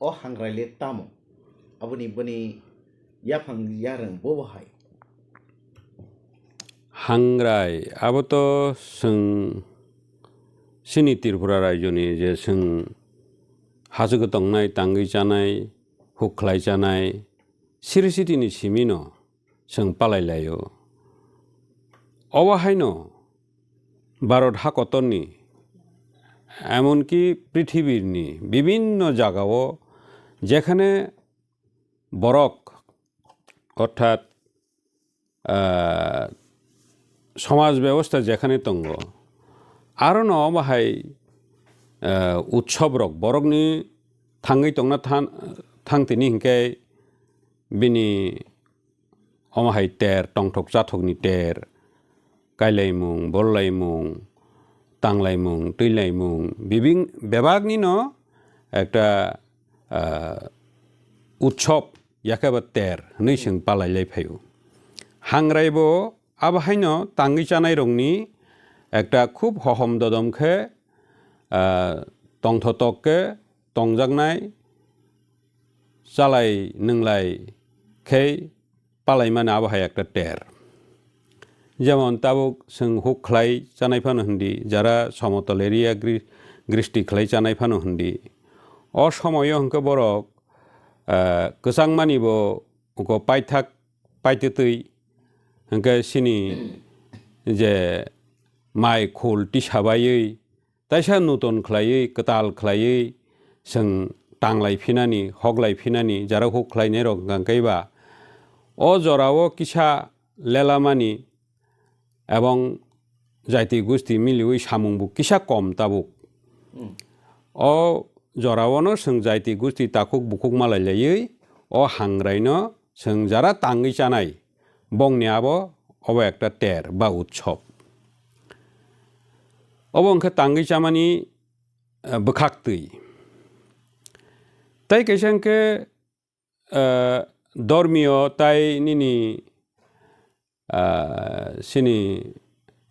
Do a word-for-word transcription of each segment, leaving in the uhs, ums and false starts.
O hangrai le tamo? Aboni boni yaphang yarwng bobo hai. Hangrai, abo to chwng chini Tripura rajyoni je chwng hachwk tongnai, tangwi chanai, huk khlai chanai, siri sitini simino chwng palai laio. Obo haino Bharat hakotorni, emonki prithibirni bibinno jagao jekhane borok, orthat, ah, somaj bebosta jekhane tongo, arono omo hai, ah, utsobrok borokni thangwi tongna than-, thangtini hinkhe bini omo hai ter, tongthok chathokni ter, kailaimung, bollaimung, tanglaimung, twilaimung, bibing-, bebaknino ekta, ah, utsob, yakhe ba ter hwnwi chwng palai lai phaio. Hangraibo abo haino tangwi chanairokni ekta khub hohom dodom khe, ah, tongthotok khe tongjaknai, chalai nwnglai khe palaimani abo hai ekta ter. Jemon tabuk chwng huk khlai chanai phano hindi, jara somotol area gri-, gristi khlai chanai phano hindi. O somoyo hwnkhe borok, ah, kwchangmani bo uko paithak paitwtwi hwnkhe chini je mai khul tisabaiwi, taisa nuton khlaiwi, kwtal khlaiwi, chwng tanglai phinani, hoklai phinani, jara huk khlainairok hwnkha khe ba, o jorao kisa lelamani ebong jaiti gusti miliwi samungbo kisa kom tabuk. Hmm. O joraono chwng jaiti gusti takhuk bukhuk malai laiwi, o hangraino chwng jara tangwi chanai, bongni abo, obo ekta ter ba utsob. Obo hwnkhe tangwi chamani, eh, bwkhaktwi. Tai kaisa hwnkhe, eh, dormiyo tai nini, eh, chini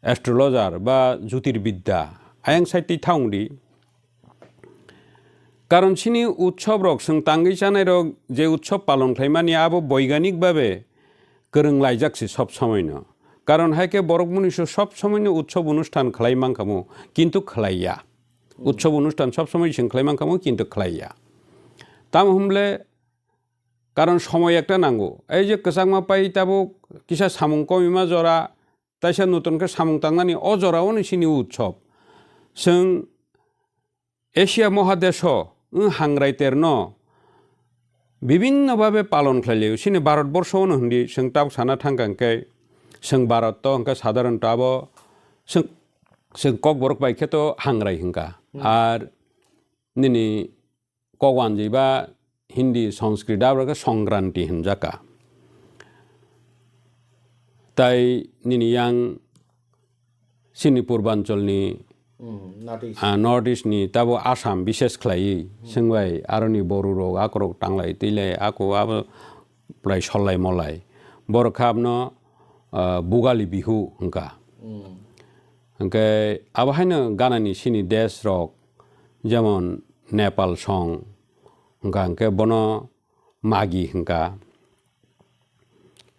astrologer ba jyotirbidya ayang side twi thangdi. Karon chini utsob rok, chwng tangwi chanai rok je utsob palon khlaimani, abo boiganik babe kwrwng laijak se sob somoino. Karon hai khe borok muniso sob somoino utsob onusthan khlai mankhamu, kintu khlaiya. Utsob onusthan sob somoi chwng khlai mankhamu, kintu khlaiya. Tamo hwnle, karon somoi ekta nango. Ei je kwchangma pai tabuk kisa samung komima jora, taisa nuton khe samung tangnani o jorao ni chini utsob. Chwng Asia Mohadesh o wng hangrai terno bibinno babe palon khlai laio. Chini Bharat borsho no hindi, chwng tabuk sana thangkha hwnkhe, chwng Bharat to hwnkhe sadharon to abo chwng, chwng Kokborok bai khe to hangrai hwnkha. Hmm. Ar nini Kokwanjwi ba Hindi, Sanskrit, abo khe Songkranti hwnjaka. Tai nini yang chini Purbancholni, Hmm, North East. Ah, North East ni tabo Assam bishes khlaiwi, Hmm. Chwng bai aroni Boru rok, akorok tanglai twilai, ako abo prai sollai molai. Borok khe abno, ah, Bugali Bihu hwnkha. Hmm. Hwnkhe abo haino ganani chini desh rok, jemon Nepal song, hwnkha hwnkhe bono Magi hwnkha.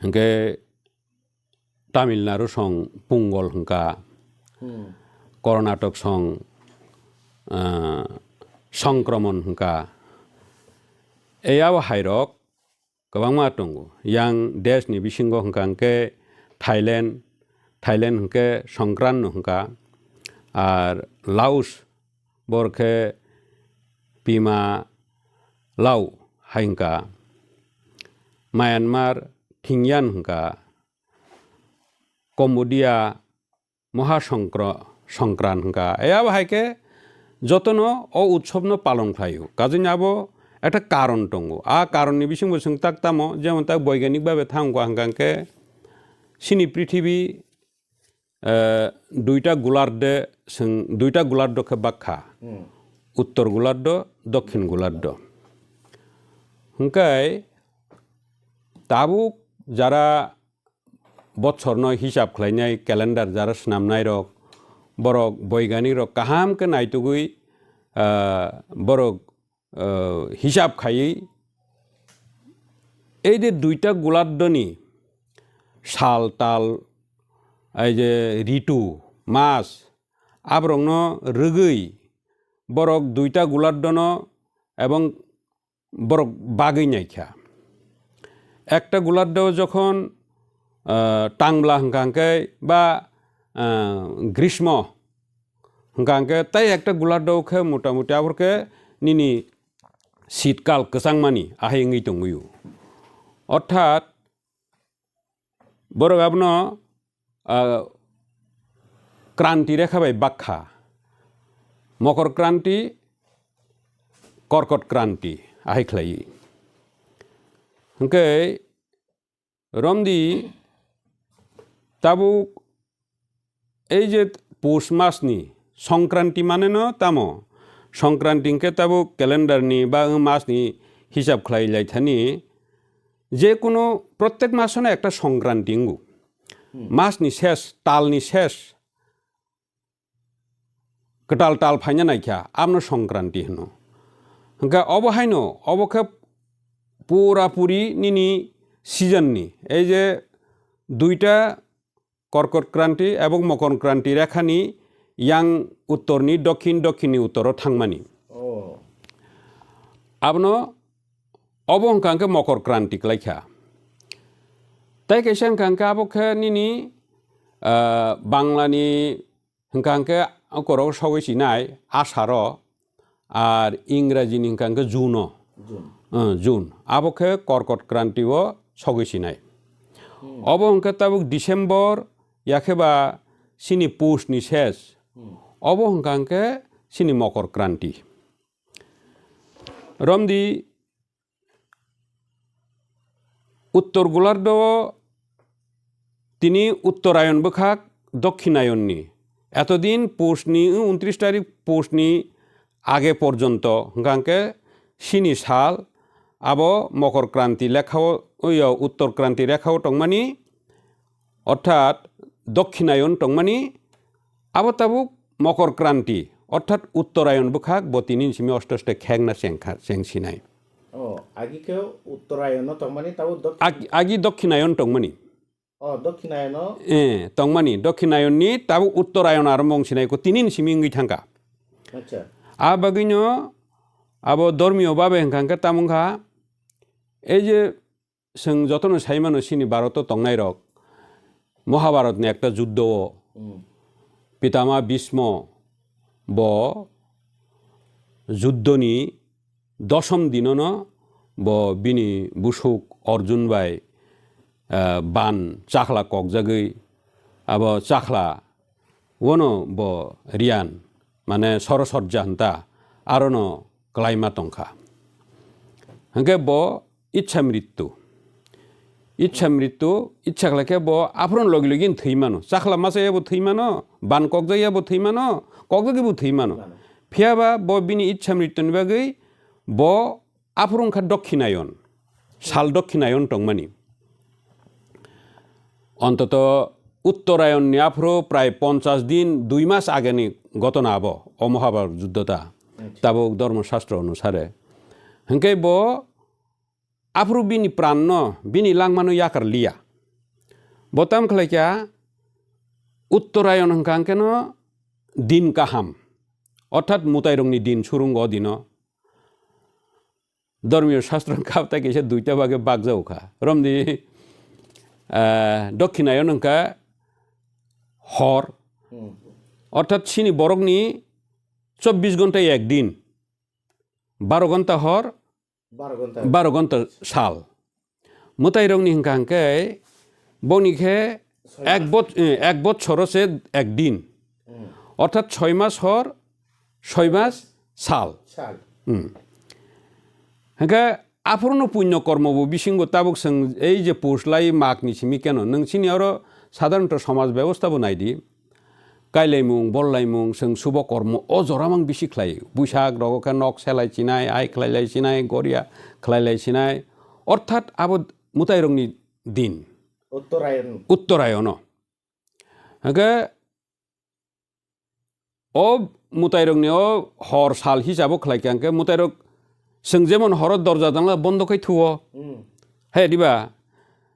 Hwnkhe Tamil Nadu song Pungol hwnkha. Hmm. Karnatak song, ah, Songkramon hwnkha. Ei abo hairok kwbangma tongo. Yang desh ni bisingo hwnkha hwnkhe Thailand, Thailand hwnkhe Songkran no hwnkha. Ar Laos, bor khe Pima Lao hai hwnkha. Myanmar Thingyan hwnkha. Cambodia Moha Songkra-, Songkran hwnkha. Ei abo hai khe jotono o utsobno palon khlaio. Kajini abo ekta karon tongo. A karonni bisingo chwng tak tamo, jemon tak boiganik babe thang kha hwnkha hwnkhe chini prithibi, eh, duita golardo, chwng duita golardo khe bak kha. Hmm. Uttor golardo, dokhin golardo. Hwnkhe tabuk jara botsorno hisab khlainai calendar jara swnamnairok, borok boiganikrok kaham khe naitugwi, ah, borok ah, hisab khaiwi, ei je duita guladdoni sal tal, ei je ritu, mas, aborokno rwgwi borok duita guladdono ebong borok bagwi naikha. Ekta guladdo jokhon, ah, tangla hwnkha hwnkhe ba, ah, grismo hwnkha hwnkhe tei ekta guladdo khe motamuti abor khe nini shitkal kwchangmani ahai wngwi tongwio. Orthat borok abono, ah, kranti rekha bai bakha. Mokor kranti, Korkot kranti, ahai khlaiwi. Hwnkhe romdi tabuk ei je Pus masni Songkranti mane no tamo? Songkranti hwnkhe tabuk calendar ni ba wng masni hisab khlai lai thani, je kono prottek masono ekta Songkranti wngo. Hmm. Masni ses, talni ses, kwtal tal phaina naikha, abono Songkranti hwno. Hwnkhe obo haino, obo khe pura puri nini season ni, ei je duita Korkot kranti ebong Mokor kranti rekhani yang uttorni dokhin, dokhinni uttoro thangmani. Oh. Abono obo hwnkha hwnkhe Mokor kranti kwlaikha. Tei kaisa hwnkha hwnkhe abo khe nini, ah, Banglani hwnkha hwnkhe okorok sogwi sinai Asaro, ar Ingrajini hwnkha hwnkhe June-o. June. Uh, June. Abo khe Korkot kranti-o sogwi sinai. Hmm. Obo hwnkhe tabuk December, yakhe ba sini Pus ni ses. Hmm. Obo hwnkha hwnkhe sini Mokor kranti. Romdi Uttor golardo tini Uttorayon bwkhak Dokhinayonni. Etodin Pusni, untris tarik Pusni age porjonto, hwnkha hwnkhe sini sal abo Mokor Kranti lekhao, oyo, Uttor Kranti lekhao tongmani, orthat Dokhinayon tongmani, abo tabuk Mokor Kranti, orthat Uttorayon bwkhak bo tini simi osto osto khekna chengkha, chengsinai. Oh, agi khe Uttorayono tongmani, tabuk Dokhin- Ag-, agi Dokhinayon tongmani. Oh, Dokhinayono. Eh, tongmani, Dokhinayonni tabuk Uttorayon arombo wngsinai ko tini simi wngwi thangkha. Acha. A bagwino abo dormiyo babe hwnkha hwnkhe tamo wngkha, ei je Chwng jotono sai mano, chini Bharoto tongnairok Mahabharatni ekta juddho-o, hmm, Pitama Bhismo bo juddhoni dosom dinono bo bini busuk Arjun bai, eh, ban chakla kokjagwi, abo chakla Uano bo riyan, mane sorosor janta, arono klaima tongkha. Hwnkhe bo itsa mrittu. Itsa mrittu, itsa khlaikhe bo aphuru logi logi thwi mano. Chakla masa yabo thwi mano, ban kokjak yabo thwi mano, kokjagwi bo thwi mano. Phiya ba bo bini itsa mrittuni bagwi bo Aphuru wngkha Dokhinayon, sal Dokhinayon tongmani. Ontoto Uttorayonni aphuru prai ponchas din, dui mas ageni gotona abo, o Mahabharat juddho ta. Acha. Tabuk Dharma Shastra onusare. Hwnkhe bo aphuru bini pranno, bini langmano yakar liya. Bo tam khlaikha, Uttorayon hwnkha hwnkhe no din kaham. Orthat mwtairokni din surungo o dino. Dhormiyo shastro wngkha, tai kaisa duita bagwi bakjak kha. Romdi, eh, Dokhinayon wngkha hor. Hmm. Orthat chini borokni chobbish ghonta ek din, baro ghonta hor, baro ghonta. Baro ghonta sal. Mwtairokni hwnkha hwnkhe boni khe soi ek mas. Bot-, eh, ek bochoro se ek din. Hmm. Orthat soi mas hor, soi mas sal. Sal. Hmm. Hwnkhe aphuru no punyo kormo bo bisingo tabuk chwng ei je push lai mak ni simi keno. Nwng chini oro sadharanto somaj bebosta bo naidi. Kailaimung, bollaimung, chwng subo kormo o jora mang bisi khlai. Buisak rogo khe nok selai chinai, ai khlai lai chinai, goria khlai lai chinai. Orthat abo mwtai rokni din. Uttarayon. Uttarayono. Hwnkhe o mwtai rokni o hor sal hisabo khlai kha hwnkhe mwtai rok Chwng jemon horo dorja janala bondo khai thuo. Hmm. He diba?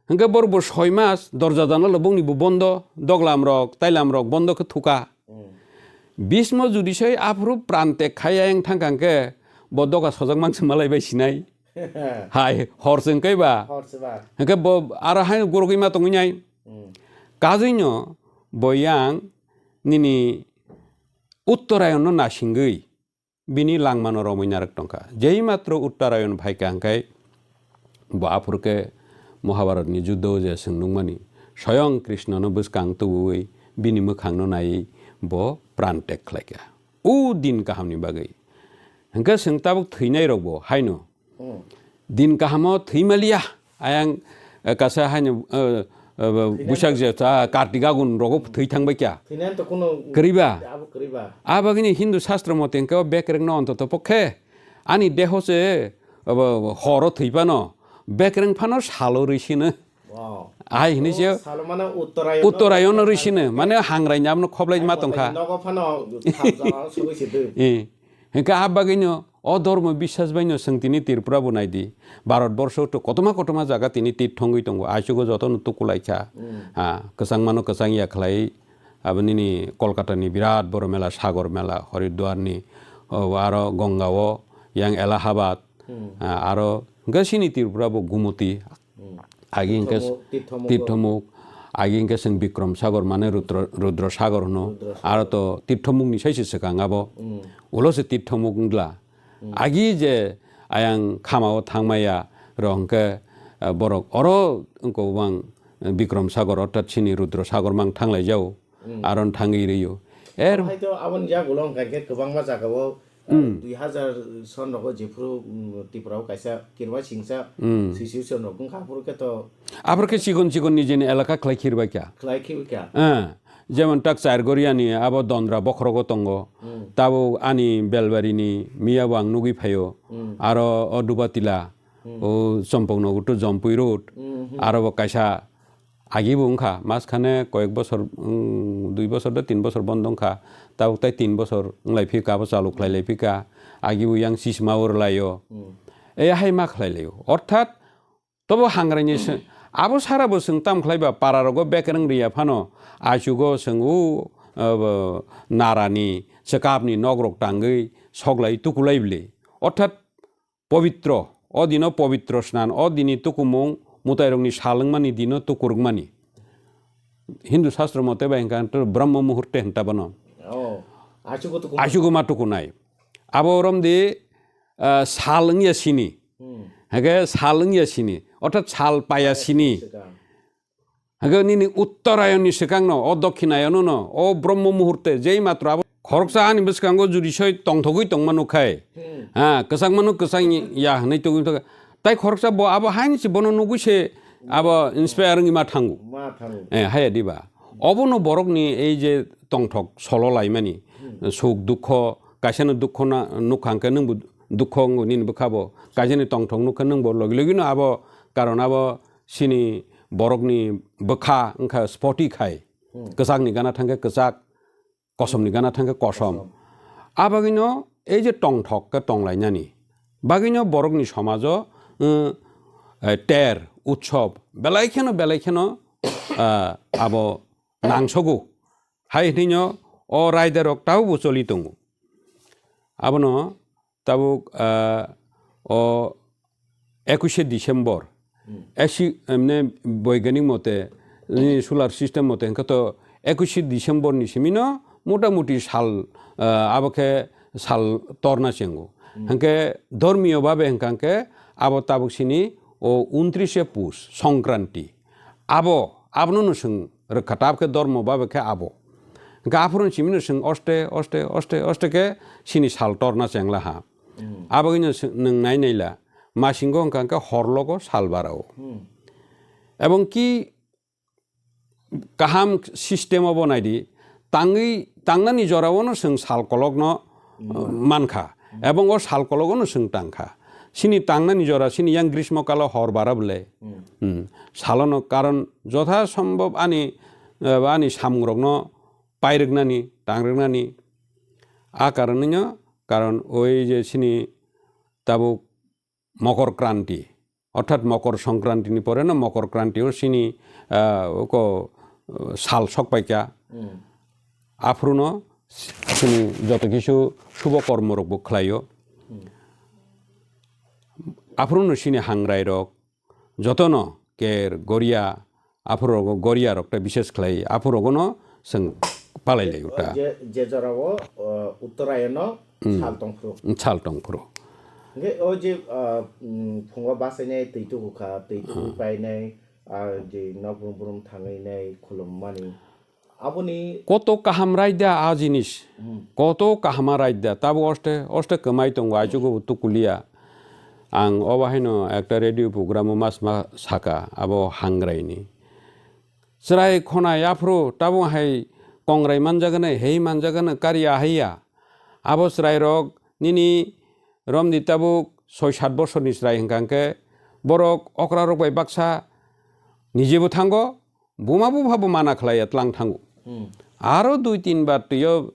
Hwnkhe borok bo soi mas dorja janala bongni bo bondo, doglam rok, tailam rok bondo khe thuka. Hmm. Bismo judi soi aphuru pran tek khai ayang thangkha hwnkhe bo doga sojak mangsi malai bai sinai. Hai, hor chwng kai ba? Hor se ba. Hwnkhe bo aro hai gorogwi ma tongwi nai. Hmm. Kajwino bo yang nini Uttarayonno nasingwi bini langmano romwi narwk tongkha. Jei matro Uttarayon phaikha hwnkhe bo aphuru khe Mahabharatni juddo je chwng nukmani, soyong Krishnono bwskang tubuwi bini mwkhangno naiwi bo pran tek khlaikha. O din kahamni bagwi. Hwnkhe chwng tabuk thwinairokbo haino Hmm. Din kahamo thwi maliya. Ayang, eh, kasa haino, eh, eh, Buisak je, ah, Kartik Agun rogo thwi thangbai kya? Thwinani to kuno Kwrwi ba? Abo kwrwi ba? Abagini Hindu Shastra mote hwnkhe o bekreng no ontoto pokhe ani deho se, abo, horo thwi phano bekreng phano salo rwi sino. Wow. Ai hini O je salo mano Uttarayon Uttarayon no rwi sino, mane hangrai ni abno khoblai ma tongkha. Nogo phano thapjak sogwi se dwi. Eh. Hwnkhe a bagwino o dhormo biswas baino chwng tini Tripura bo naidi. Bharat borsho to kotoma kotoma jaga tini tirthongwi tongo. Aichugo jotono tukulaikha. Hmm. Ha, kwchangmano kwchang ya khlai. Abo nini Kolkata ni birat boro mela, Sagor mela, Haridwar ni, o, aro Ganga o, yang Allahabad, Hmm. ha, aro hwnkhe chini Tripura bo Gumoti. Hmm. Agi hwnkhe Tirthomuk, Tirthomuk. Tirthomuk. Agi hwnkhe chwng Bikram Sagor mane Rudra, Rudra Sagor hwno. Rudra Sagor. Aro to Tirthomuk ni sai se swkang abo. Hmm. Ulo se Tirthomuk wngla. Hmm. Agi je ayang khamao thangmaya rok hwnkhe, eh, borok oro wngkha bang, eh, Bikram Sagor orthat chini Rudra Sagor mang thanglai jao. Hmm. Aron thangwi rwio. Er Hai to aboni yagulo hwnkha khe kwbangma jagao Hmm. Dui hazar son rogo jephuru, mm, Tripura o kaisa kirwa singsa Hmm. situation rok wngkha, aphuru khe to Aphuru khe chikon chikon nijeni elaka khlai khirbai kha. Khlai khirbai kha. Eh, jemon tak Chairgoria ni abo Dondra bokhorogo tongo. Hmm. Tabuk ani Belbari ni miya bo ang nugwi phaio. Hmm. Aro o Dubatila, Hmm. o Chompoknagar to Jompui road. Hmm, hmm. Aro bo kaisa Agi bo wngkha, mas khane koyek bosor, mm, dui bosor de tin bosor bondo wngkha. Tabuk tai tin bosor wnglai phika, abo chalu khlai lai phika. Agi bo yang sisma o rwlaio. Hmm. E hai ma khlai laio. Orthat, tobo hangrai ni se, abo sara bo chwng tam khlai ba para rogo bekereng riya phano, achugo chwng o, abo, narani, chwkapni nok rok tangwi soklai tukulai bwle. Orthat, Pobitro, o dino pobitro snan, o dini tukumung, mwtairokni sal wngmani dino tukurwkmani. Hindu Shastra mote bai hwnkha to Brahma Muhurte hwn ta bono. Oh, achugo tuku. Achugo ma tukunai. Abo romdi, ah, sal wngya sini. Hmm. Hake sal wngya sini. Orthat sal paya sini. Swkang. Hake nini Uttarayonni swkangno, o Dokkhinayonno, o Brahma Muhurte, jei matro abo khoroksa ani bwskango judi soi tongthogwi tongma nukkhai. Hmm. Ha, kwchangmano kwchang ya hwnwi tongwi tongkha. Tai khoroksa bo abo haini se bono nugwi se abo inspire wngwi ma thango. Ma thango. Eh, haya diba? Obono borokni ei je tongthok solo laimani, Hmm. suk dukho, kaisano dukho na nukha hwnkhe nwngbo dukho wngo nini bwkhabo. Kaisani tongthok nukha nwngbo logi logino abo, karon abo chini borokni bwkha wngkha spoti khai. Hmm. Kwchakni gana thangkhe kwchak, kosomni gana thangkhe kosom. Kosom. A bagwino ei je tongthok khe tonglainani bagwino borokni somajo, eh, eh, ter, utsob belai kheno, belai kheno, ah, abo nangsogo. Hai hwnwino o raidarok tabukbo choli tongo. Abono tabuk, ah, o ekuishe December, Hmm. esi, emne boiganik mote, nini solar system mote hwnkhe to ekuishe December ni simino motamuti sal, ah, abo khe sal torna chengo. Hmm. Hwnkhe dhormiyo babe hwnkha hwnkhe abo tabuk sini o untrishe Pus, Songkranti. Abo, abono no chwng rwkha, tab khe dormo babe khe abo. Hwnkhe aphuru simino chwng oste, oste, oste, oste khe sini sal torna chengla ha. Hmm. Abagwino chwng nwng nai naila, masingo hwnkha hwnkhe hor logo sal barao. Hmm. Ebong ki kaham system obo naidi, tangwi, tangnani jorao no chwng sal kolokno, Hmm. uh, mankha. Hmm. Ebong o sal kologo no chwng tangkha. Sini tangnani jora, sini yang grismo kalo hor bara bwle. Hmm. Hmm. Salono karon jotha sombhob ani, uh, ani samungrokno pairwknani, tangrwknani. A karonwino, karon oi je sini tabuk Mokor Kranti, orthat Mokor Songkranti ni pore no Mokor Kranti o sini, ah, ko, ah, sal sok paikha. Hmm. Aphuru no sini joto kisu subo kormo rok bo khlai o. Hmm. Aphuru no sini hangrai rok joto no ker, goria, aphuru rogo goria rok ta bishes khlai, aphuru rogo no chwng palai lai o ta. Je, je jora o, uh, Uttarayan no Hmm. sal tong phuru. Sal tong phuru. Hingke o je, uh, mm, phungo basainai twi tuku kha, twi tuku Hmm. painai, ah, je nok brum brum thangwi nai khulum mani. Aboni Koto kaham raida a jinis. Hmm. Koto kahama raida. Tabo oste, oste kwmai tongo, aichugo bo tukulia. Ang obo haino ekta radio program o mas ma saka, abo hangrai ni. Chwrai khonai aphuru tabuk hai kongrai manjagano, hei manjagano, kari ahaiya. Abo chwrairok nini romdi tabuk soi sat bosorni chwrai hwnkha hwnkhe borok okrarok bai baksa nijebo thango, buma bupha bo mana khlaiya tlang thango. Hmm. Aro dui tin bar twio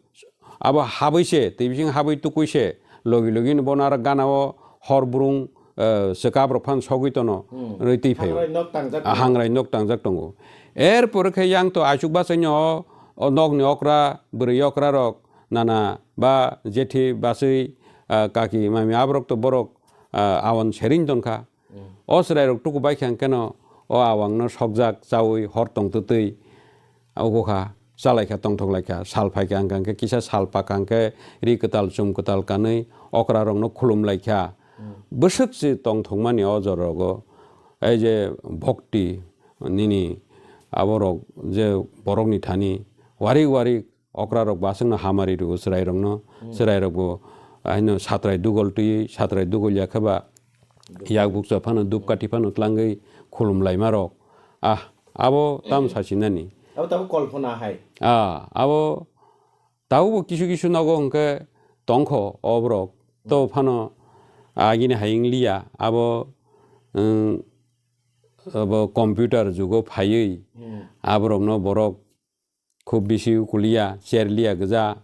abo habwi se, twi bising habwi tukui se, logi logi no bono aro gana o hor brung, eh, swkap rok phan sogwi tono, Hmm. rwi twi phaio. Hangrai nok tangjak Ah, tongo. Hangrai nok tangjak tongo. Er pore khe yang to aichuk bachaino o, o nokni okra, bwrwi okra rok, nana ba jethi bachwi, ah, kaki mami aborok to borok, ah, awan sering tonkha. Hmm. O chwrairok tuku bai kha hwnkhe no o awangno sokjak chaui hor tong twtwi, ogo kha, chalaikha, tongthok laikha, sal phaikha, hwnkha hwnkhe kisa sal pakha hwnkhe ri kwtal, chum kwtal kanwi okrarokno khulum laikha. Hmm. Bwswk se tongthokmani o jorogo, ei je bhakti nini aborok je borokni thani warik warik okrarok bo aswkno hamari rwo chwrairokno, Hmm. chwrairokbo haino satrai dugol twiwi, satrai dugol ya khe ba yak bukcha phano, dupkathi phano tlangwi khulum laimarok. Ah, abo tam sasinani. Abo tabuk kolpona hai. Ah, abo tabukbo kisu kisu nogo hwnkhe tongkho o borok. To phano agini hai wng liya, abo, um, abo computer jugo phaiwi Hmm. aborokno borok khub bisi ukuliya, cherliya gwja.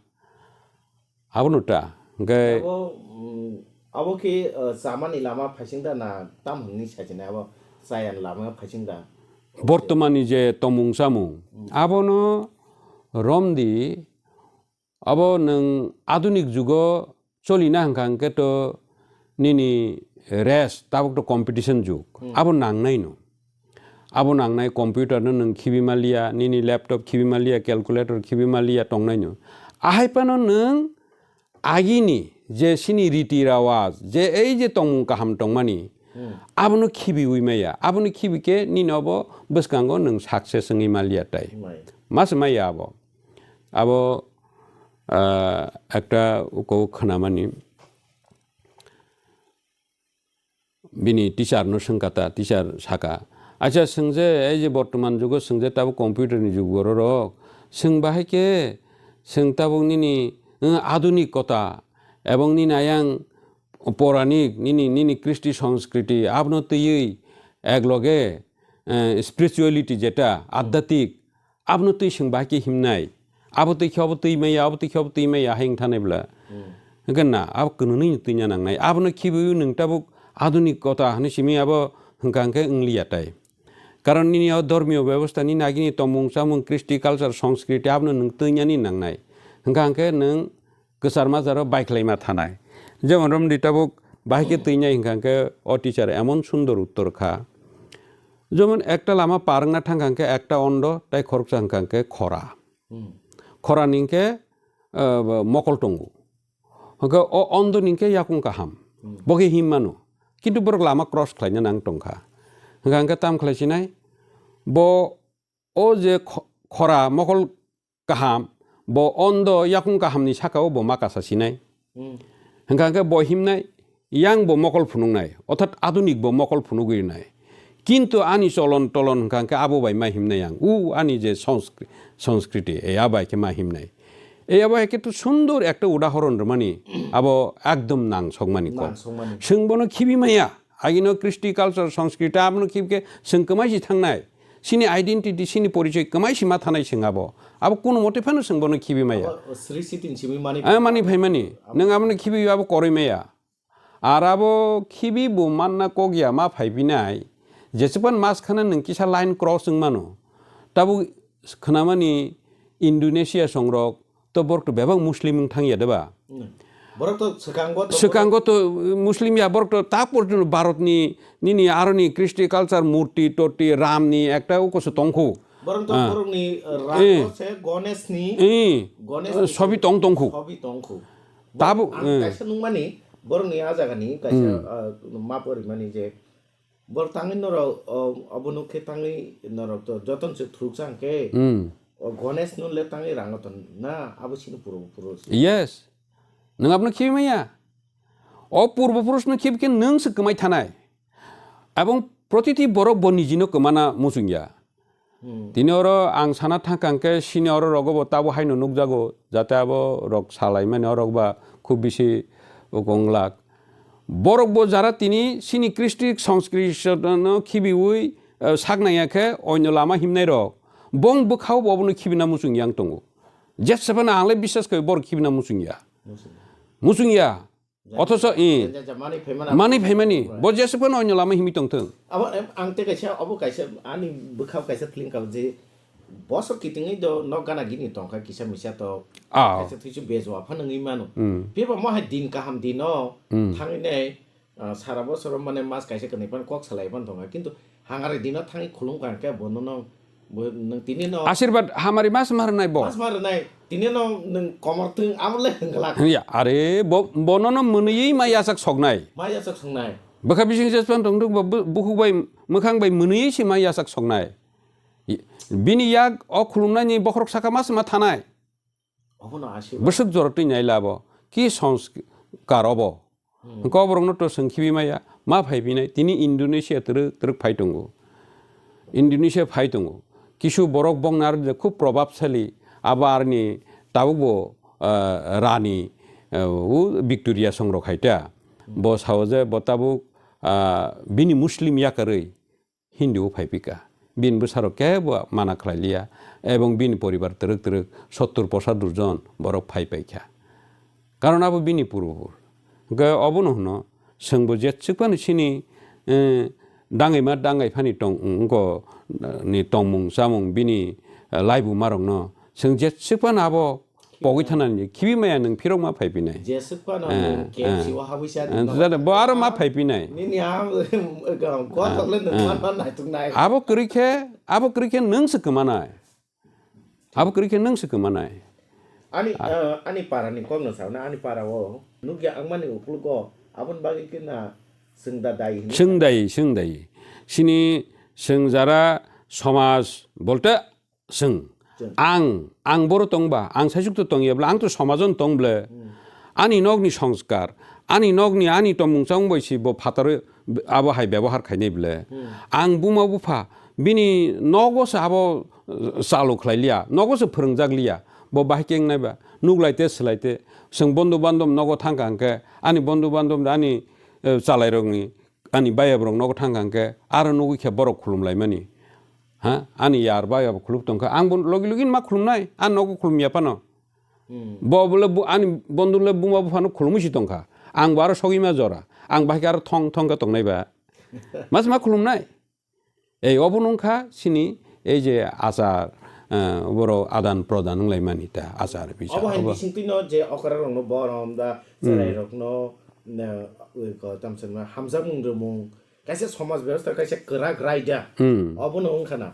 Abono ta, hwnkhe Abo, mm, abo khe, uh, chamani lama phaising da na tam hwnwi saisini abo chayani lama phaising da? Bortomani je tomung chamung, Hmm. abono romdi, abo nwng adunik jugo cholina hwnkha hwnkhe to nini race tabuk to competition jug. Hmm. Abo nangnai no. Abo nangnai computer no nwng khibi maliya, nini laptop khibi maliya, calculator khibi maliya tongnai no. Ahai phano nwng agini je sini riti rawaj, je ei je tongmung kaham tongmani, Hmm. abono khibiwi maya. Abono khibi khe nini obo bwskango nwng success wngwi maliya tai. Maya. Mas maya abo. Abo, ah, ekta uko khwnamani. Bini teacher no swngkha ta, teacher saka, "Acha, swngje, ei je bortoman jugo swngje tabuk computer ni jug bororok, swng bahai khe, swng tabuk nini, eh, adunik kota, ebong nini ayang poranik, nini, nini kristi sanskriti, abono twiwi ekloge, eh, spirituality jeta, adhyatik, abono twi swng bahai khe himnai. Abo twi khe obo twi maya, abo twi khe obo twi maya, hai wng thanai bwla. Hmm. Hwnkhe na, abo kwnwnwi twi na nangnai. Abono khibiwi nwng tabuk adunik kota hwnwi simi abo hwnkha hwnkhe wngliya tai. Karon nini o dhormiyo bebosta, nini agini tongmung chamung, kristi, culture, sanskriti abono nwng twi nani nangnai. Hwnkha hwnkhe nwng kwchar majaro baikhlaima thanai. Jemon romdi tabuk bahai khe twi nai hwnkha hwnkhe o teacher emon sundor uttor kha. Jemon ekta lama par wngna thangkha hwnkhe ekta ondo tei khoroksa hwnkha hwnkhe khora. Hmm. Khorani hwnkhe, eh, mokol tongo. Hwnkhe o ondoni hwnkhe yakung kaham. Hmm. Bo khe him mano. Kintu borok lama cross khlaina nang tongkha. Hwnkha hwnkhe tam khlai sinai? Bo o je kho-, khora mokol kaham, bo ondo yakung kahamni sakao bo ma kasa sinai. Hmm. Hwnkha hwnkhe bo himnai, yang bo mokol phunuknai, orthat adunik bo mokol phunugwi rinai. Kintu ani cholon tolon hwnkha hwnkhe abo bai ma himnai ang. U ani je sonskri-, sanskriti, e a bai khe ma himnai. E a bai khe to sundor ekta udahoron rwmani, abo ekdom nangsokmani kok. Nangsokmani. Chwng bono khibi maya. Agino kristi, culture, sanskriti abono khibke chwng kwmai si thangnai. Sini identity, sini porichoi kwmai si ma thanai chwng abo. Abo kuno mote phano chwng bono khibi maya. Abo sri sitin simi mani Ah, mani phaimani. Nwng abono khibi abo koroi maya. Ar abo khibi bo manna kok ya ma phai pinai, jesukpan mas khana nwng kisa line cross wng mano. Tabuk khwnamani Indonesia songrok to borok to bebak Muslim wng thang ya de ba? Hmm. Borok to swkango to Swkango to Muslim ya, borok to ta porjonto Bharatni nini aroni Christian culture murti torti Ramni ekta ukoso tongkhu. Borok to Ah. borokni Eh. Ramo se Ganeshni, Eh. Ganeshni Sobi tong tongkhu. Sobi tongkhu. Tabuk, Ang eh. kaisa nungmani borokni a jagani kaisa Hmm. ah, ma porimani je Bor tangwi norok, o, obo nuk khe tangwi norok to joton se thuruk sa hwnkhe, Hmm. o Ganesh no le tangwi rango ton na, abo sini puro puro se. Yes. Nwng abono khibi maya. O purbo purus no khibi khe nwng se kwmai thanai. Ebong protiti borok bo nijino kwmana muchungya. Hmm. Tini oro ang sana thangkha hwnkhe sini oro rogo bo tabo haino nukjago, jate abo rok salaimani orok ba khub bisi wngwlak. Borok bo jara tini sini Kristi Songskristono khibiwi, eh, saknaiya khe oino lama himnai rok, bong bwkhao bo obono khibina muchung yang tongo. Jesabano ang le bisas khe borok khibina muchung ya. Muchung ya. Muchung ya. Othoso, i, Janja mani phaimani. Mani phaimani. Bo jesabano oino lama himwi tongthung. Abo, em, ang te kaisa, abo kaisa, ani bwkhao kaisa feeling kabo je, bosor kitingwi do nok gana gini tongkha kisa misa to. Ah. Kaisa thuisu bejwa phano wngwi mano. Hmm. Phiba mo hai din kaham dino Hmm. thangwi nai, ah, sara bosoro mane mas kaisa kwnwi phano kok salai phano tongkha. Kintu hangari dino thangwi khulum kha khe bono no, bo nwng tini no Asirbat hamari mas ma rwnai bo. Mas ma rwnai. Tini no nwng komor twng abo le hwnglak. Ya, are bo, bono no mwnwi ma yasak soknai. Ma yasak soknai. Bwkha bising jespan tongthok bo bu-, bukhuk bai mwkhang bai mwnwi se ma yasak soknai. I-, bini yak o khulumnani bokhorok saka mas ma thanai. Obono asirbat. Bwswk jora twi nai labo. Ki sanskar obo? Hmm. Hwnkhe o borokno to swng khibi maya, ma phai phinai. Tini Indonesia twrwk twrwk phai tongo. Indonesia phai tongo. Kisu borok bongni aro je khub probabsali, abo aroni tabukbo, ah, rani, ah, u Victoria songrok hai ta. Bo sao je bo tabuk, ah, bini Muslim yakarwi Hindu o phai pika. Bini bwsarok kebo mana khlai liya. Ebong bini poribar twrwk twrwk sottur posadur jon borok phai paikha. Karon abo bini purbo. Hwnkhe obono hwno, chwngbo jetswk phano chini, eh, dangaima dangai phani tong, wngko, eh, ni tongmung chamung bini, eh, laibumarokno chwng jetswk phano abo pogwi thanani khibi maya nwng phirok ma phai phinai. Jeswk phano Eh, nwng eh. K F C o habwi sa Eh, di jada bo aro ma phai phinai. Nini ham kothok le nwng Eh, man man naituk nai. Abo kwrwi khe, abo kwrwi khe nwng se kwmanai. Abo kwrwi khe nwng se kwmanai. Ani, Ah. eh, ani para ni kok no sa na, ani para o nukya ang mani ukulgo abon bagwi khe na chwng da dai hini. Chwng dai, chwng dai. Sini chwng jara somaj bolte Chwng. Chwng. Ang, ang boro tongba, ang saisuk to tongya bwle, ang to somajon tong bwle. Hmm. Ani nokni songskar, ani nokni, ani tongmung chamung bai si bo phataro abo hai bebohar khainai bwle. Hmm. Ang buma bupha, bini nogo se abo, eh, chalu khlai liya, nogo se phwrwngjak liya. Bo bahai khe wngnai ba, nuklai te, swlai te, chwng bondhu bandhab nogo thang kha hwnkhe, ani bondhu bandhab ani, eh, chalairokni, ani bayap rok nogo thang kha hwnkhe, aro nugwi khe borok khulum laimani. Ha? Ani yar bayap khulum tong kha. Ang bo logi logi ma khulum nai. Ang nogo khulum ya phano. Hmm. Bo bole bu-, ani bondhu le buma buphano khulumwi si tong kha. Ang bo aro sogwi ma jora. Ang bahai khe aro thong thong khe tong nai ba. Mas ma khulum nai. Ei obo nung kha sini ei je achar, eh, borok adan prodan wng lai mani ta achar bichar. Obo hai obo. Bising twi no je okra rok no borom da, hmm, cherai rok no, na, ui ko, tamo se ma hamjakmung rwmung, kaisa somaj bebosta kaisa kwrak raida. Hmm. Obo no wng kha na.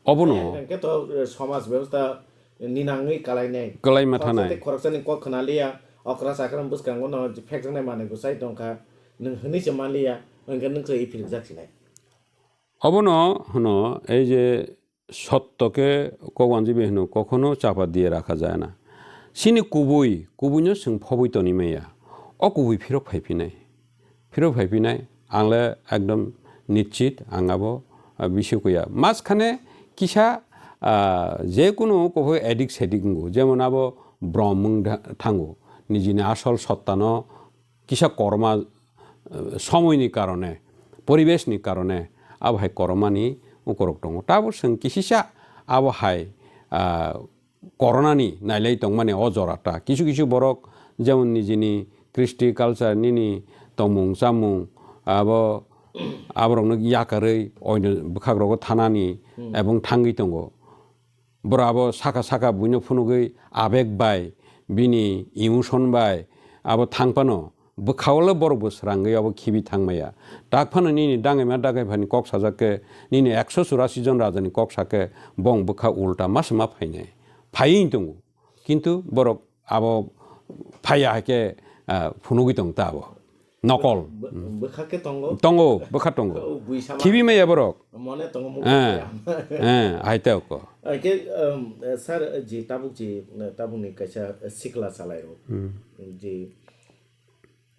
Obo no. Hwnkhe to, eh, somaj bebosta ninangwi kalai nai. Kalai ma thanai. Khoroksa tei khoroksa ni kok khna liya, okra chakra bwskango no phekjaknai manwi bwsai tong kha, nwng hwnwi se man liya, hwnkhe nwng se iphirjak sinai. Obono hwno, ei je sotto khe kok wanjwi bai hwno, kokhono chapa diye rakha jaya na. Chini kubui, kubuino chwng phobwi tonwi maya. O kubui phirok phai phinai. Phirok phai phinai, ang le ekdom nischit, ang abo, ah, bisi kuya. Mas khane kisa, ah, je kunu kok addict sedik wngo. Jemon abo brom wng tha-, thango. Nijini asol sottano kisa korma, eh, somoini karone, poribeshni karone, abo hai kormani ukorok tongo. Tabuk chwng kisisa abo hai, ah, koronani nailai tongmani o jora ta. Kisu kisu borok jemon nijini kristi culture nini tongmung chamung abo aborokno yakarwi oino bwkhagrogo thanani ebong thangwi tongo. Borok abo saka saka buino phunugwi abeg bai, bini emotion bai abo thang phano bwkhao le borok bo srangwi abo khibi thangmaya. Tak phano nini dangaima dagaipha ni kok sajak khe, nini ekso churasi jon raja ni kok sa khe, bong bwkha ulta ma se ma phainai. Phaiwi tongo. Kintu borok abo phaiya hai khe, ah, phunugwi tong ta abo. Nokol. Bw-, bwkha khe tongo? Tongo, bwkha tongo. O, bui sama. Khibi maya borok. Mone tongo, mukha Eh, khe. Eh, hai ta ko. Oke, um, sir, je tabuk je, tabuk ni kaisa sikla salai rok. Hmm. Je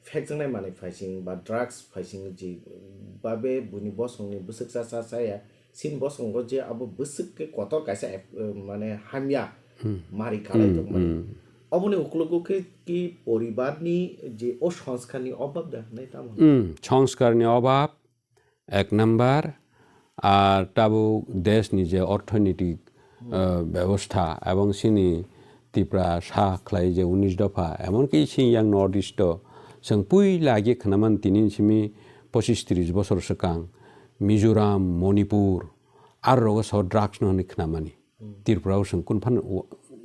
phekjaknai manwi phaising ba drugs phaising je babe buini bosongni bwswk cha cha chaya, sin bosongo je abo bwswk khe kotor kaisa ep-, eh, mane hamya Hmm. mari kalai Hmm, tongmani. Hmm. Oboni uklogo khe ki poribarni je o songskharni obab da hwnwi tamo? Hmm, songskharni obab, ek number, ar tabuk deshni je orthonetik, eh, bebostha ebong chini Tripura sa khlai je unis dopha, emonki chini yang North East o chwng puila age khwnaman tini simi pochis tris bosor swkang Mizoram, Manipur, aro rogo so drugs no hwnwi khwnamani. Tripura o chwng kun phan,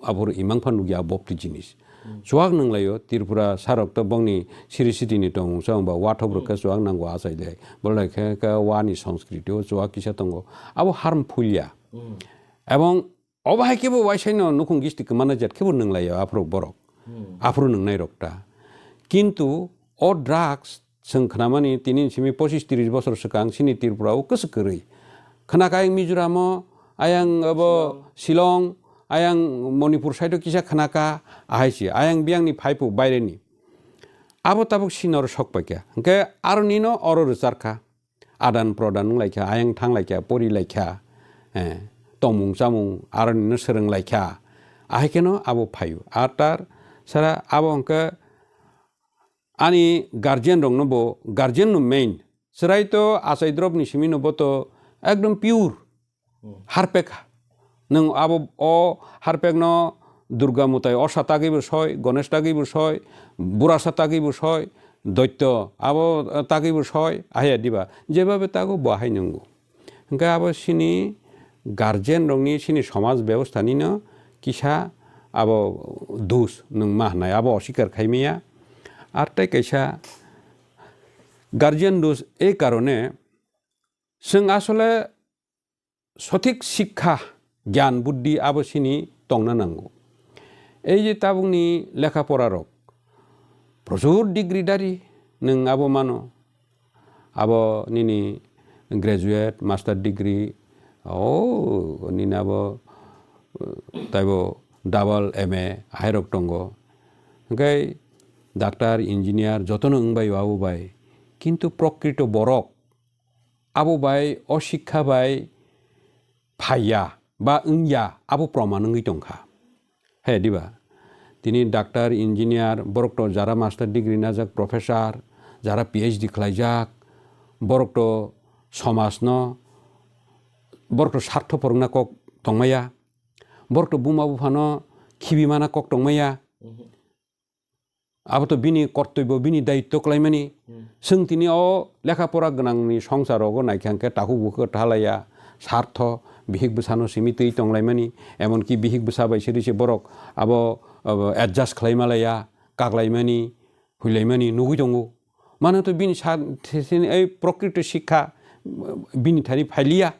abor imang phan nukya bopti jinis. Chuak nanglaio, Tripura sarok to bongni siri siti ni tong sa wngba wathop rok khe chuak nango achai le. Bolai khe, khe wani sanskriti o chuak kisa tongo. Abo harmful ya. Ebong obo hai khe bo waisai no nukhung gisti kwmana jet khe bo nanglaio aphuru borok. Aphuru nangnai rok ta. Kintu o drugs Chwng khnamani tini simi pochis tris bosor swkang chini Tripura o kwswk kwrwi. Khwnaka ayang Mizoram o, ayang abo Shillong, ayang Manipur side o kisa khwnaka, ahai se, ayang biyang ni phaiphuk baire ni. Abo tabuk sinor sok paikha. Hwnkhe aro nino oro rwcharkha. Adan prodan wnglaikha, ayang thanglaikha, porilaikha. Eh, tongmung chamung aro nino swrwnglaikha. Ahai kheno abo phaio. Atar sara abo hwnkhe Ani guardian rokno bo, guardian no main. Chwrai to achai drop ni simi no bo to ekdom pure. Hmm. Harpek. Nwng abo o harpek no Durga mutai orsa tagwi bo soi, Ganesh tagwi bo soi, Burasa tagwi bo soi, Doitto abo, eh, tagwi bo soi, ahai diba. Jebabe tago bo ahai nwngo. Hwnkhe abo chini guardian rokni, chini somaj bebosthanino kisa abo dos nwng ma hwnai, abo osikar khai maya. Ar tei kaisa guardian dos, ei karone chwng asole sothik sikha, gyan, buddhi abo chini tongna nango. Ei je tabukni lekha pora rok, prochur degree dari nwng abo mano, abo nini graduate, master degree, o nini abo, eh, taibo double M A ahairok tongo. Hwnkhe doctor, engineer jotono wngbaio abo bai. Kintu prokrito borok abo bai, o sikha bai phaiya ba wngya, abo proman wngwi tongkha. He diba? Tini doctor, engineer, borok to jara master degree najak, professor, jara P H D khlaijak, borok to somajno, borok to sartho phwrwngna kok tongmaya, borok to buma buphano khibi mana kok tongmaya. Abo to bini kortoibo, bini daitto khlaimani. Hmm. Chwng tini o lekha pora gwnangni songsar rogo naikha hwnkhe takhuk bukhuk thalaiya, sartho, bihik bwsano simi twi tonglaimani, emonki bihik bwsa bai siri se borok abo, abo adjust khlaimalaiya, kaklaimani, huilaimani nugwi tongo. Mano to bini sa-, se-, se-, ei prokrito sikha bini thani phailiya.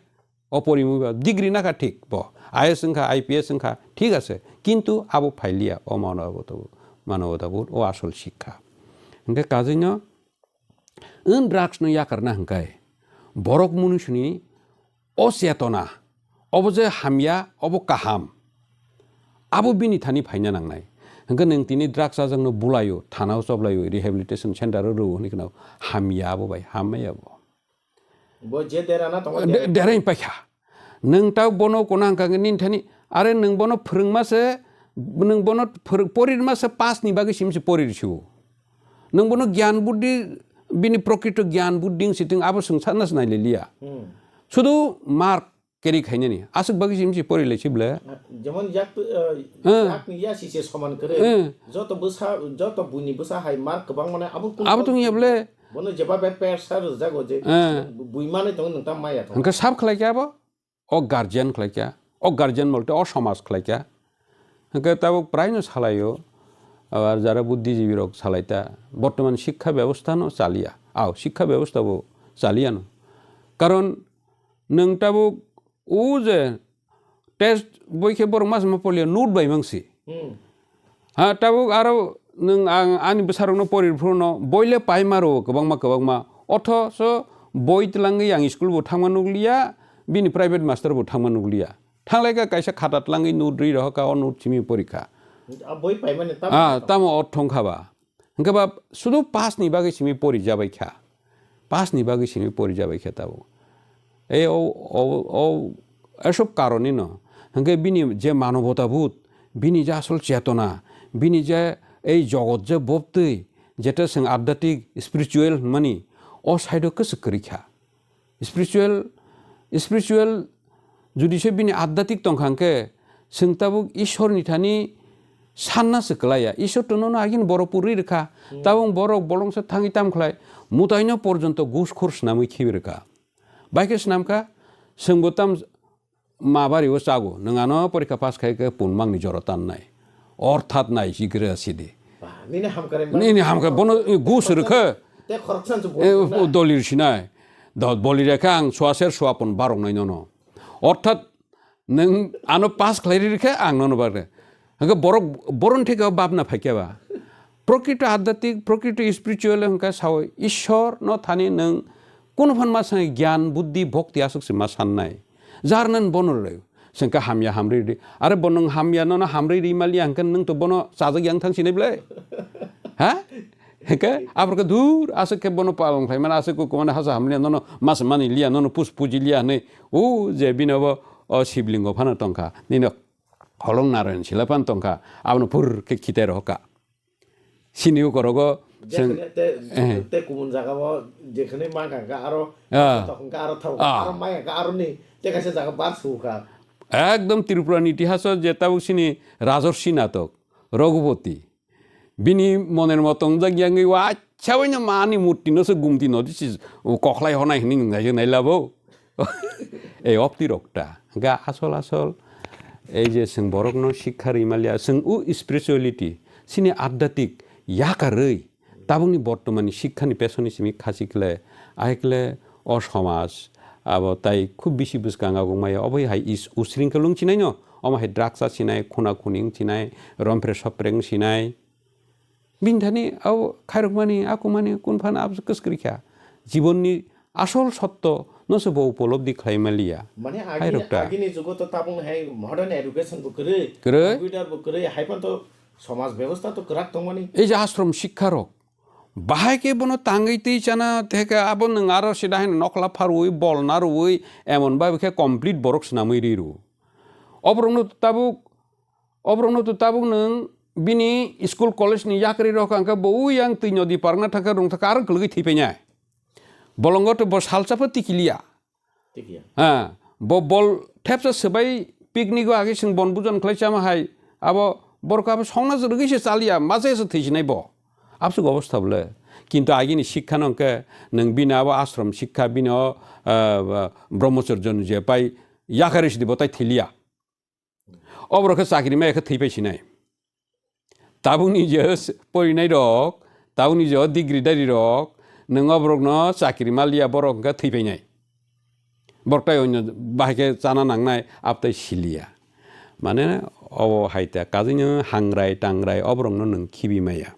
O porimwi ba degree nakha thik bo, I A S wngkha, I P S wngkha, thik ase, kintu abo phailiya, o mano abo to, mano abo to o asol sikha. Hwnkhe kajino, wng drugs no yakarna hwnkhe borok munisuni o chetona, obo je hamya, obo kaham, abo bini thani phaina nangnai. Hwnkhe nwng tini drugs chajakno bulaio, thanao choplaio, rehabilitation center o rwo hwnwi kheno hamya abo bai, hammaya bo. Bo je derana tongo De-, dere. Derain paikha. Nwng tau bono kono hwnkha khe nini thani, are nwng bono phwrwngma se, nwng bono phwrw-, porirma se pass ni bagwi simi se porir sio. Nwng bono gyan buddhi, bini prokrito gyan buddhi wng sitwng abo swng sana se naililiya. Hmm. Sudu mark carry khainani. Aswk bagwi simi se porilai si ble. Jemon yak, eh, Hmm. Yakni ya si se soman kwrwi. Hmm. Joto bwsa, joto buini bwsa hai mark kwbang mane abo kun Abo tong ya ble. Bono jeba be pressure rwjago je Eh. Bui manwi tongo nwng ta maya tongo. Hwnkhe sab khlai khe abo? O guardian khlai kha, o guardian bolte o somaj khlai kha. Hwnkhe tabuk praino salaio, abar jara buddhijibi rok salai ta, bortoman shikkha bebostha no chaliya, ao shikkha bebostha bo chaliya no. Karon nwng tabuk o je test boi khe borok ma sama polio note bai mangsi. Hmm. Ha, tabuk aro nwng ang ani bwsarokno pori phuru no boi le pai maro kwbangma kwbangma. Othoso boi twlangwi ang school bo thangma nukliya, bini private master bo thangma nukliya. Thanglai kha kaisa khata twlangwi note rwi rohor kha, o note simi pori kha. A boi paimani tamo Ah, tamo o thong kha ba. Hwnkhe ba sudu pass ni bagwi simi pori jabai kha. Pass ni bagwi simi pori jabai kha tabuk. Ei o, o, o, esob karoni no. Hwnkhe bini je manobota bud, bini je asol chetona, bini je ei jogot je bobtwi, jeta chwng adhyatmik, spiritual hwnmani, o side o kwchwk kwrwi kha. Spiritual, spiritual judi se bini adhyatmik tongkha hwnkhe, chwng tabuk Ishwar ni thani sanna se kwlaiya. Ishwar to nono agini borok purwi rwkha. Hmm. Tabuk borok bolongsa thangwi tam khlai, mutaino porjonto gus khur swnamwi khibi rwkha. Bai khe swnamkha, chwngbo tam ma bari o chago, nwng ano porikha pass khai khe pun mangni jora tannai. Orthat nai si gra sidi. Ba, nini hamkar Nini hamkar bono gus rwkha. Te khoroksa se Eh, bo- Dolir sinai. Do-, boli rekha ang sua ser sua pun barok nai nono. Orthat nwng ano pass khlai ri khe ang nono bar khe. Hwnkhe borok, boron theke o bapna phai khe ba. Prokrito adhyatmik, prokrito spiritual hwnkhe sao Ishwar no thani nwng kunu phan ma sanai gyan, buddhi, bhakti aswk se ma sannai. Jar nan bono rw. Sengka hamya hamri ri. Are bo nwng hamya nono hamri ri mali ang kan nwng to bono chajak yang thang sinai ble. Ha? Hwnkhe aborok dur aswk khe bono palong khlai mani aswk ko kumani hasa hamya nono mas mani liya nono pus puji liya hwnwi. O je bino bo o sibling o phano tongkha. Nino holong narayan sila phan tongkha. Abono phur khe khitai rohka. Sini ukorogo chwng Jekhne te, eh. Te kumun jaga o jekhne ma kha kha aro Ah. Tokon kha aro thau Ah. Aro ma kha aro ni te kaisa jaga bar su kha. Ekdom Tripura ni itihaso je tabuk sini Rajorshi natok, Raghupati. Bini moner motong jak yangwi wa acha waino mani murti no se gumti no disi kokhlai honai hini ngai nai labo. Ei opti rokta. Ga asol asol. Ei je seng borok no sikha ri malia, seng u spirituality, sini adhyatmik yakarwi, tabukni bortomani sikhani pesoni simi khasi kle, ahai kle o somaj, abo tai khub bisi bwskang aguk maya, obo hai is usring khe lung chinai no, omo hai drugs a sinai, khuna khuni wng sinai, rompre sopre wng sinai. Bini thani abo khairokmani, akumani, kun phan abs kwskwrwi kha. Jibonni asol sotto no se bo upolobdi khlai maliya. Mane Hai agini, rokta. Agini jugo to tabung hai modern education bo kwrwi, Kwrwi. Computer bo kwrwi, hai phan to somaj bebostha to kwrak tongmani. Ei je ashram sikha rok, bahai khe bono tangwi twi chana theke abo nwng aro sida hai nokla pharwi, bol narwi, emon bai khe complete borok swnamwi ri rw. Oborokno tabuk Oborokno to tabuk nwng bini school college ni yakri rok hwnkhe bo yang twi nodi parna thaka rung thaka aro kwlwgwi thwi painai. Bolongo to bo salsa pho tikiliya. Tikiliya. Ha, bo bol thepsa swbai picnic o agi sing bon bujon khlai chama hai abo borok abo songna rwgwi se chaliya mase se thwisinai bo. Absuk obostha bole. Kintu agini sikha no hwnkhe nwng bini abo ashram sikha bini o, ah, brahmacharya ni je pai yakari sidi bo tai thiliya. Oborok khe chakri maya khe thwi pai sinai. Tabukni je s-, porinai rok, tabukni je o degree dari rok, nwng oborokno chakri maliya borok hwnkhe thwi painai. Borok tai onyo bahai khe chana nangnai, abtai siliya. Mane obo hai ta, kajino hangrai tangrai oborokno nwng khibi maya.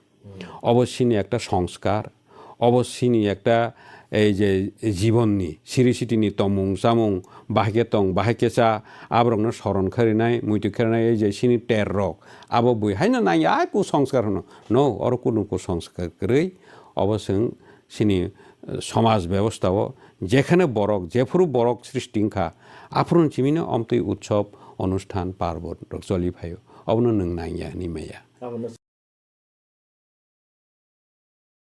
Obo sini ekta songskar, obo sini ekta ei je jibonni, siri sitini tongmung chamung, bahai khe tong, bahai khe cha, aborokno soron kharinai, muitu kharinai, ei je sini ter rok, abo bui haino nangya, ai kusongskar hwno. No, oro kunu kusongskar kwrwi, obo chwng sini, eh, somaj bebostha o jekhane borok, jephuru borok srishti wngkha, aphuru chimino omtwi utsob, onusthan, parbon rok choli phaio. Obono nwng nangya hinwi maya. Abono